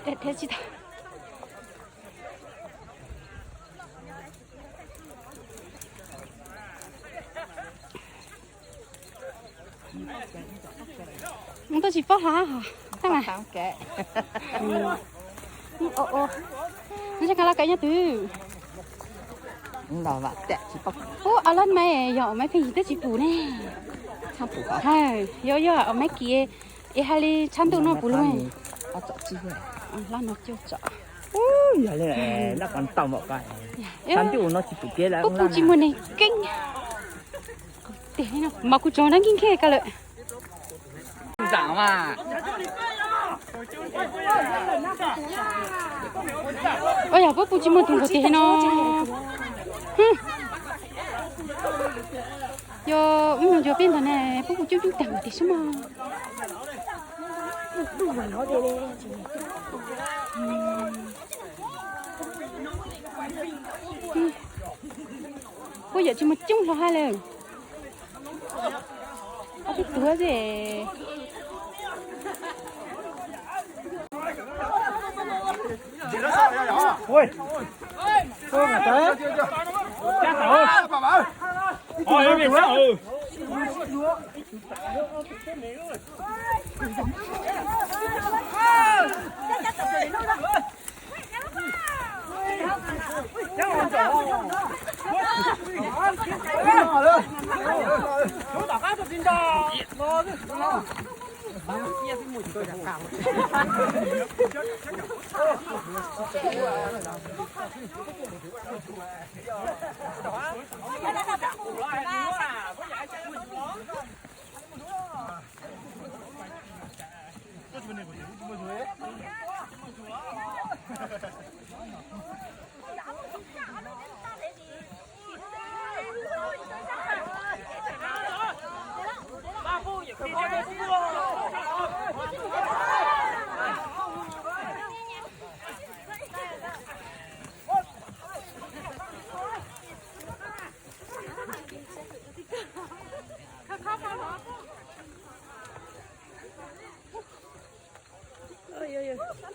Dhia tsis tau. Mus tuaj tsis paub hlo. Tag mas. Ua ua, nws tseem kawm los kawm nyob twg? Ub, a lab maiv yog maiv pheej yig twb tsis pum ne. Yog yog maiv kiv es hais li tshab ntuj no pum lub. Lab no cuaj tsom. Pub pub tsis muaj neeg keeb. Mas kuv tsoom dab nkij nkig ka lawm. Ua yog pub pub tsis muaj tus nkaus tiag no. Yog wb mus yuav peb ntawd ne, pub pub coob coob tag nkaus tiag xwb mas. Kuj yam tsis muaj coob hlo hab lawm. Ob peb tug xwb.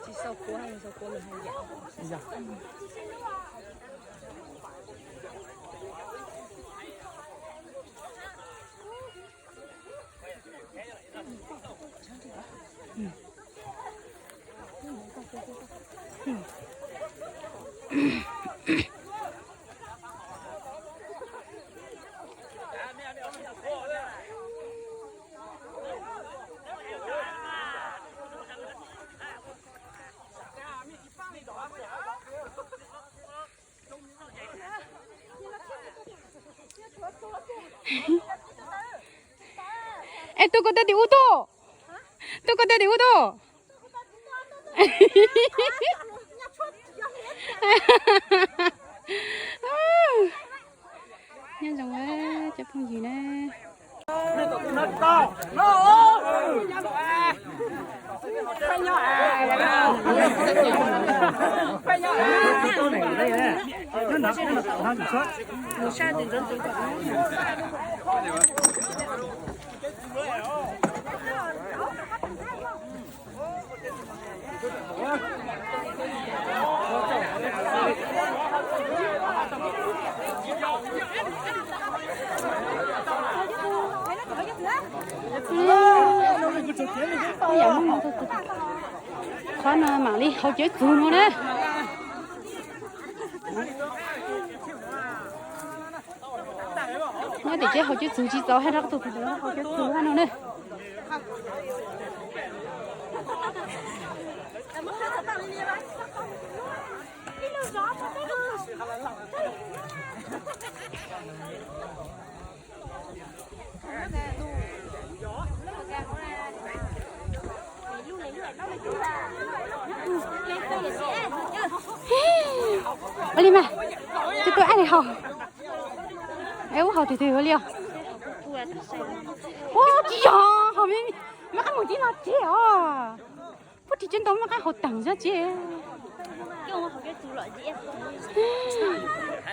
Tsis xaus kua, xaus kua lawm hais yam. Es tuaj koj tej tim ub tuaj. Tuaj koj tej tim ub tuaj. Nyob zoo cov phooj ywg na. Qhov no mam li haus cawv txug no na. Nyob tim tsev haus cawv txug tsis txaus, hais rau tus hauv cawv txug hab no na. Ua li mas, tsis tuaj ab li haus. Es ub haus twg twg ua li os. Ua tsis yog haus me, me qab mus tib no tsis os. Puab tsis cov ntau me qab haus teem zab tsis.